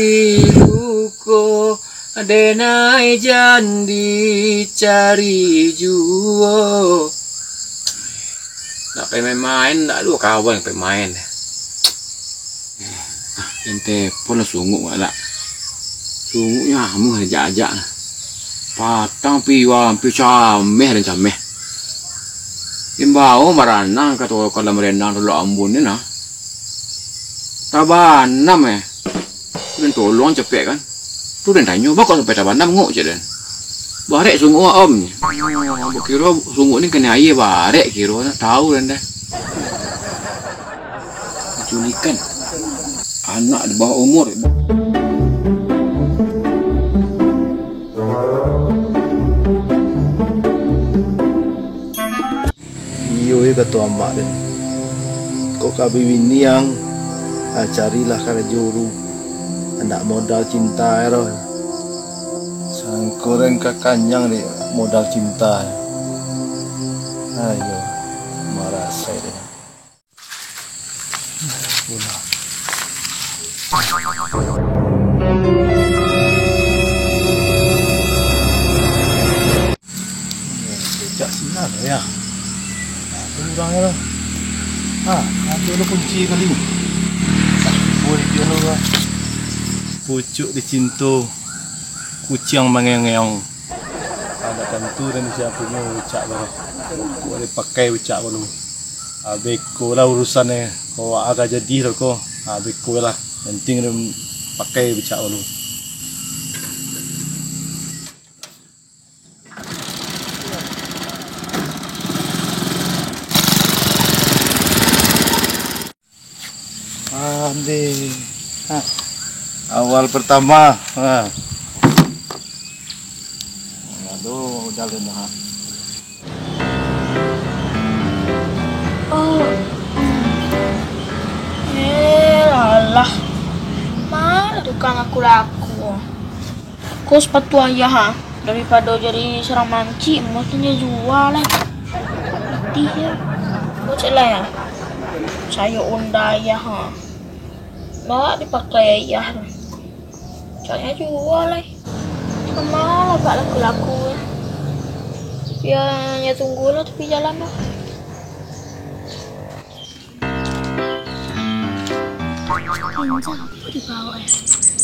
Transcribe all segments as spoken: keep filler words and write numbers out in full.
Luko denai jan dicari juo. Nak pai main-main, ndak ado kawan pai main. Eh, ah, ente pun lah sunguk, nak. Sunguknyo amuah ajak-ajak lah. Patang piwa ampia cameh dan cameh. Imbau maranang kato kolam renang Telok Ambun ni nah. Tabanam eh. Den tolong capek kan. Tu den tanyo, "Baa kok sampai tabanam ngok?" cek den. "Barek sunguk om." Oh, kiro sunguk ni kanai aia barek kiro, nak tahu den dah. Culikan anak di bawah umur. Iyo, iyo, kato amak den. Kok ka babini ang, ah, carilah karajo dulu. Ndak modal cinta ero. Sangko den ka kanyang dek modal cinta. Ayo, marasai den. Cak sinan ya. Nah, tu urang tu. Ha, ado lo kunci kali. Woi, dia lo lah. Pucuk dicinto, kuciang mangeong-ngeong. Indak tantu den sia punyo becak ko. Kok dipakai becak ko lu. Ah, beko lah urusannyo. Kok agak jadi lah ko. Ah, beko lah. Penting den pakai becak ko lu. Ambil. Ha. Awal pertama. Ha. Aduh, udah lama. Oh. Eh, alah. Mana tukang aku laku? Ko sepatu ayah, ha. Daripado jadi sarang mancik, mungkin dia jua lah. Pitih ya. Ko cek lah ya. Sayo onda ayah, ha. Baa dipakai ayah tu. Caknyo jua lah. Sama lah bak laku-laku. Ya, ya tunggu lah tepi jalan tu.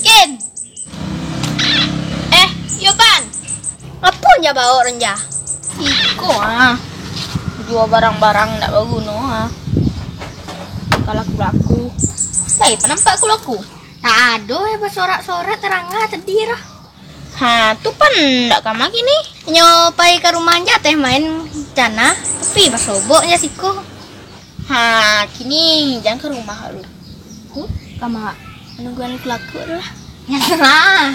Kin! Eh, yo Pan! Apo nyo baok renjah? Iko ah. Jua barang-barang ndak baguno ah. Ka laku-laku. Lai panampak ku laku? Tak ado eh basorak-sorak tarangah tadi roh. Ha, tu Pan ndak ka ma kini? Nyo pai ka rumah Anjateh main cana, tapi basobok nyo siko. Ha, kini jan ka rumah lu. Ku, ka ma? Manunggu anak laku tu lah. Nyalah.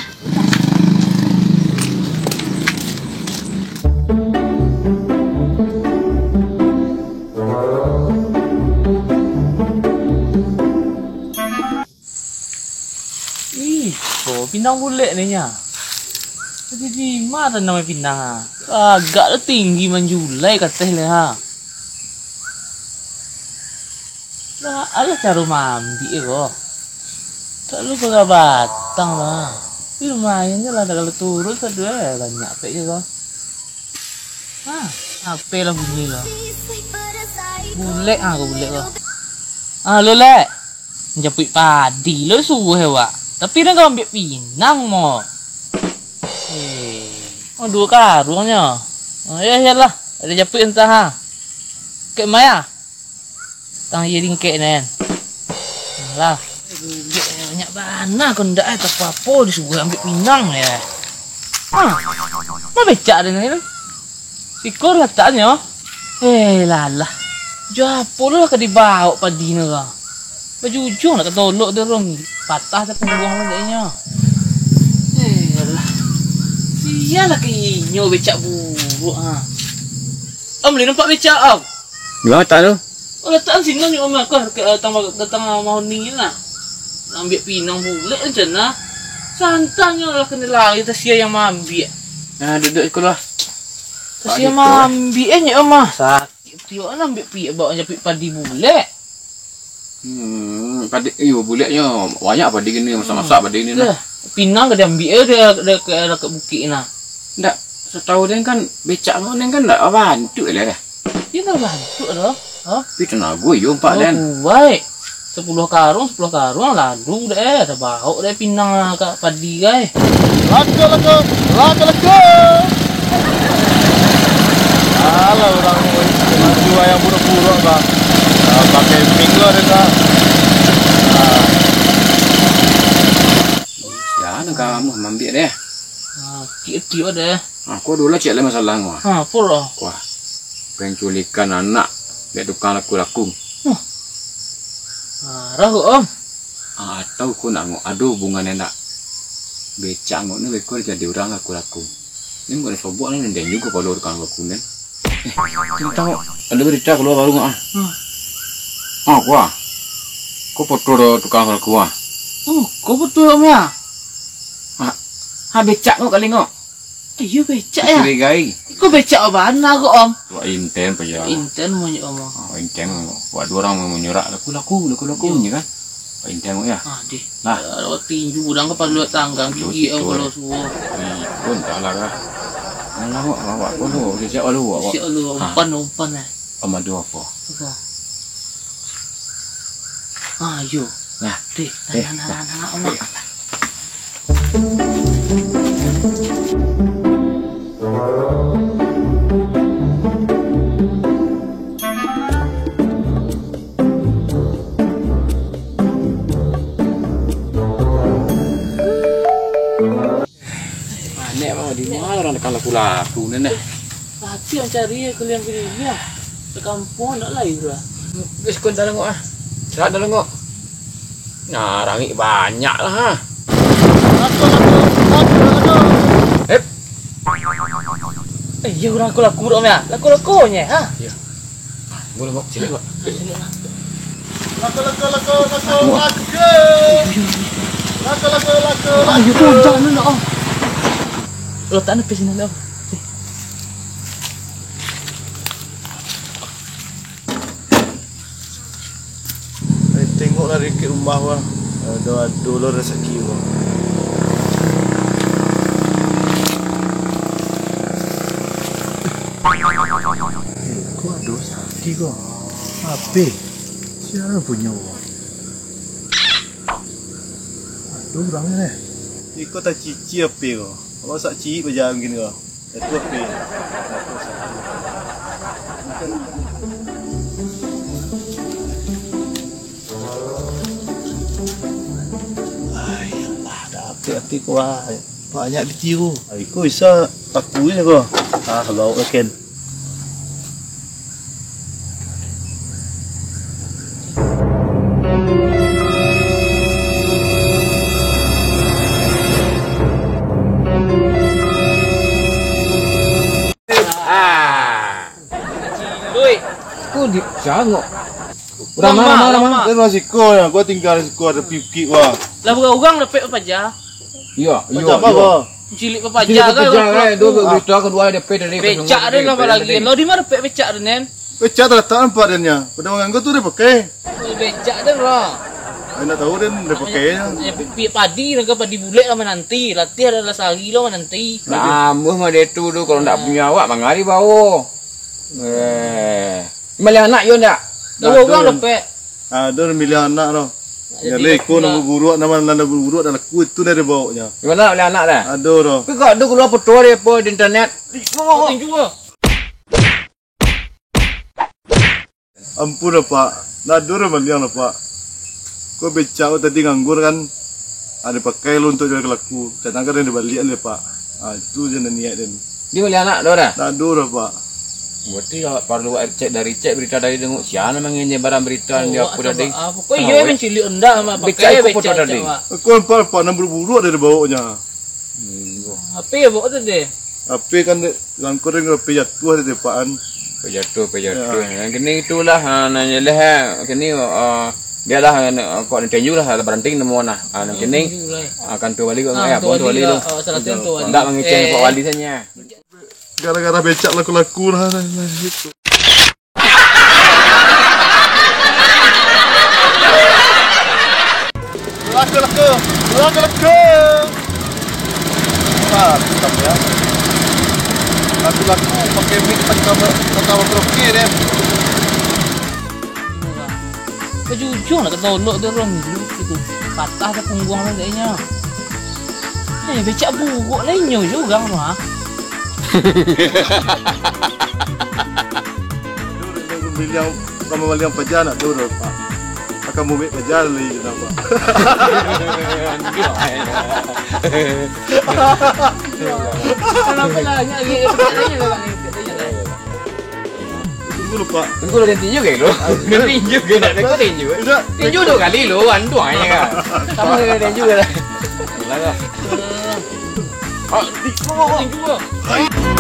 Ih, ko pinang bulek ni nya. Jadi di ma tanam pinang ah? Agak lo tinggi manjulai ka ateh leh ha. Lah, alah caro maambiak ko. Tak lu paga batang lah. Tapi lumayan je lah, kalau turun sadua banyak pek je ko. Ha, ape lah bunyi lah. Bulek ah, ko bulek ko. Ah, lo lek. Japuik padi lo suruh awak. Tapi dah ka ambiak pinang mo. Eh, oh, duo karuang nyo. Oh, ya, iyalah. Ada japuik entah ha. Kek maya. Tang iye ringkek nen. Alah. Banyak bana ko ndak eh, tak apo-apo disuruh ambiak pinang ya. Ha. Ma becak ado ni. Siko lataknyo. Eh, lalah. Jo apo lah ka dibaok padi ni lah. Bajujung nak katolok tu rung. Patah tu pungguang mandaknyo. Eh, alah. Iyalah ka inyo becak buruak ha. Om, lai nampak becak, Om? Di ma latak tu? Oh, latakan siko nyo, Om, aku ka datang, datang mauni lah. Ambiak pinang bulek macam nah. Santanyo lah kena lari, tasia yang maambiak. Nah, duduk siko lah. Tasia maambiak nyo, Om ah. Sakik tiok nak ambiak pi-, baok japuik padi bulek. Hmm. Padi, iyo, buleknyo banyak padi kini, masak-masak padi kini nah. Lah, pinang ka diambiak eh, dari, dari, dari bukik nah. Ndak, satahu den kan, becak ngok den kan ndak bantuak lah dah. Iyo ndak bantuak doh. Ha? Tapi tanago iyo umpak den. Oh, kuaik. Sapuluah karung, sapuluah karung, lalu deh, ada baok deh pinang ka padi, gai. Laka, laka, laka, laka. Alah, urang jual yang buruk-buruk, Bang. Ah, pakai minggu ada tak? Ah. Ya, nak kamu mambiak deh. Ah, kik-kik deh. Ah, kau dulu cek lah masalah kau. Ah, apa lah? Wah, penculikan anak dek tukang laku-laku. Huh. Marah kok, Om. Ah, atau kau nak ngok ado hubungan enak. Becak ngok ni beko jadi urang laku-laku. Ni bukan sobok ni, den juga kalau tukang laku ni. Eh, kita tahu ada berita keluar baru ngok ah. Hmm. Ah, kuah. Kau foto do tukang laku ah. Oh, kau foto Om ya? Ah, ha becak ngok kali ngok. Iyo, becak ya? Dicurigai. Iko becak bana ko, Om. Wak inten paja. Inten mo nyo, Om. Ah, inten mo. Wak dua urang mo nyurak laku-laku, laku-laku nyo kan. Wak inten mo ya. Ah, deh. Nah. Ya, lewat tinju, urang ka paluak tanggang gigi, Om, kalau suo. Ih, pun salah kah? Alah, wak, wak, wak, dulu, siap dulu, wak, wak. Siap dulu, umpan, umpan eh. Om ado apo? Apo? Ah, iyo. Nah. Deh, nah, nah, nah, nah, nah, Om. Manek mah, di ma urang dakang laku-laku ni, nah. Hati mancari keliling-keliling, ah. Di kampuang ndak lai urang. Wis, kon dalam ngok, ah. Istirahat dalam ngok. Nah, rangik banyak lah, ha. Laku, laku, laku, laku. Hep. Eh, iyo urang laku-laku, Om, ya? Laku-laku nyo, ha? Iyo. Boleh, Bang? Sini, Bang. Laka, laka, laka, laka, laka. Laka, laka, laka, laka. Ayo, tu, jangan nak, ah. Letak ni, sini, ah. Eh, tengoklah dikit rumah, Bang. Ado, ado lo rasaki, Bang. Eh, ko ado saki ko. Ape? Sia punyo ko? Ado urang ni. Iko tacici ape ko? Awak sak ciik bajalan gin ko. Ado ape? Ai, alah, dapek ape ko, ah. Banyak ditiru. Ai, ko bisa paku ni ko. Ah, bau ken. Ah. Ciluik. Ko di, sia ngok? Urang ma, urang ma, urang ma? Urang ma? Urang siko nyo, gua tingga siko ado pipik gua. Lah, urang dapek paja. Iyo, iyo, iyo. Cilik papaja kan, paja kan, dua berita kedua dapek dari becak den lah lagi. Lo di ma dapek becak den, Nen? Becak talatak nampak den nyo. Pado manganggur tu den pakai. Oh, becak den lah. Ai, ndak tahu den, den pakai nyo. Eh, pi-, pi-, padi, nan ka padi bulek lah mananti. Latih adalah sari lah mananti. Nah, ambuh mah dia tu, tu, kalau ndak punyo awak, mangari bawo. Eh, maliang anak yo ndak? Dua urang dapek. Ado nan miliah anak tu. Jadi, iko nan baburuak, nan, nan baburuak dah laku itu dari bawoknyo. Di ma lah anak dah? Ado tu. Tapi kok ado kalua foto dari apo di internet? Tinju ah. Ampun lah, Pak. Ndak ado urang maliang lah, Pak. Ko becak ko tadi nganggur kan. Ado pakai lo untuak jual ka laku. Cak nan ka dibaliak deh, Pak. Ah, itu je nan niat den. Di maliang anak ado dah? Ndak ado dah, Pak. Berarti awak paralu cek dari, cek berita dari dengok sia nan mangirim barang berita di apo tadi. Apo? Ko iyo manciliak ndak, Mak? Becak pakai iko foto becak tadi. Awak. Ko nampak, Pak, nan baburuak dari bawoknyo. Apo yo bawok tadi? Apo kan dek, langkor dek apo jatuah dek tepaan. Apo jatuah, apo jatuah. Nan kini itulah, ha, nan jelas, ha, kini, ha, bialah, ha, kok nan tinju lah, lah baranti nemu nah. Ha, nan kini, ha, kantua baliak kok, ya, kantua baliak tu. Ndak mangecek Pak Wali sajo. Gara-gara becak laku-laku lah, nah, nah, gitu. Laka, laka. Laka, laka. Ah, hitam ya. Laku-laku pakai mic tanpa, tanpa karaoke deh. Bajujur nak kata ondok tu, Ron. Gitu. Patah dah pungguang lah kayaknya. Eh, becak buruk lah inyo je urang tu, ha? Bilang, sama bilang paja nak tu, Pak. Akan bumek paja lagi, kenapa? Kenapa lah? Nyak lagi, nyak lagi, nyak lagi. Tunggu dulu, Pak. Tunggu dulu, tinju ke lu? Tinju ke nak, tinju. Tinju dua kali lu, anduang aja kan. Sama dengan tinju kan. Lah. Ah, tinju. Tinju.